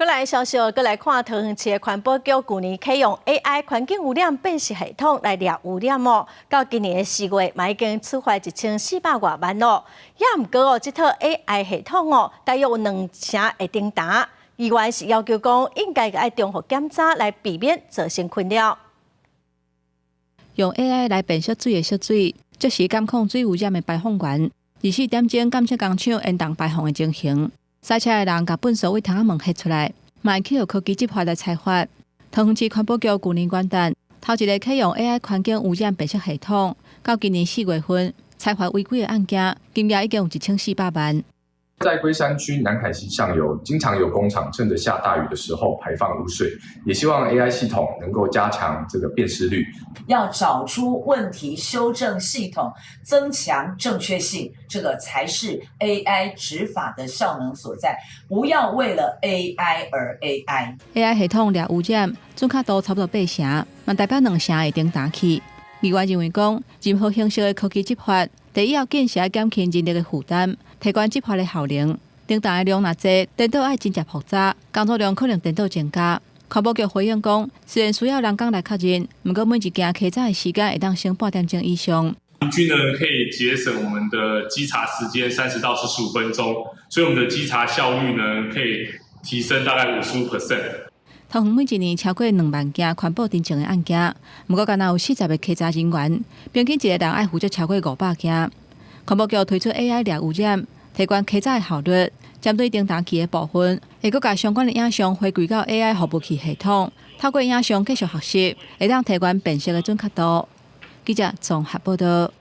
閣來消息，閣來看桃園市的環保局舊年啟用 AI 環境污染辨識系統來掠污染哦，到今年的4月，嘛已經處罰1400外萬咯。也毋過哦，這套 AI 系統哦，大約有兩成會停彈。議員是要求講，應該愛重複檢查來避免造成困擾。用 AI 來辨識水的色水，即時監控水污染的排放源，24點鐘監測工廠煙囱排放的情形。駛車的人共糞埽對窗仔門翕出來，嘛會去予科技執法來裁罰。桃園市環保局舊年元旦，頭一个啟用 AI 環境污染辨識系統，到今年4月份，裁罰違規的案件，金額已經有1400萬。在龜山區南崁溪上游，經常有工廠趁着下大雨的時候排放污水，也希望 AI 系統能夠加強這個辨識率。要找出問題，修正系統，增強正確性，這個才是 AI 執法的效能所在。不要為了 AI 而 AI。 AI 系統掠污染，準確度差不多八成，嘛代表兩成會停彈去。議員認為講，任何形式的科技執法，第一要緊是愛減輕人力的負擔，提懸執法的效能。停彈的量若濟，顛倒愛真正複雜，工作量可能顛倒增加。環保局回應講，雖然需要人工來確認，毋過每一件稽查的時間會當省半點鐘以上。平均呢可以節省我們的稽查時間30到45分鐘，所以我們的稽查效率呢可以提升大概55%。桃園每一年超過2萬件環保偵證的案件，毋過干焦有40個稽查人員，平均一个人愛負責超過500件。環保局推出 AI 掠污染，提懸稽查的效率，針對停彈去的部分，會閣共相關的影像回歸到 AI 服務器系統，透過影像繼續學習，會當提懸辨識的準確度。記者綜合報道。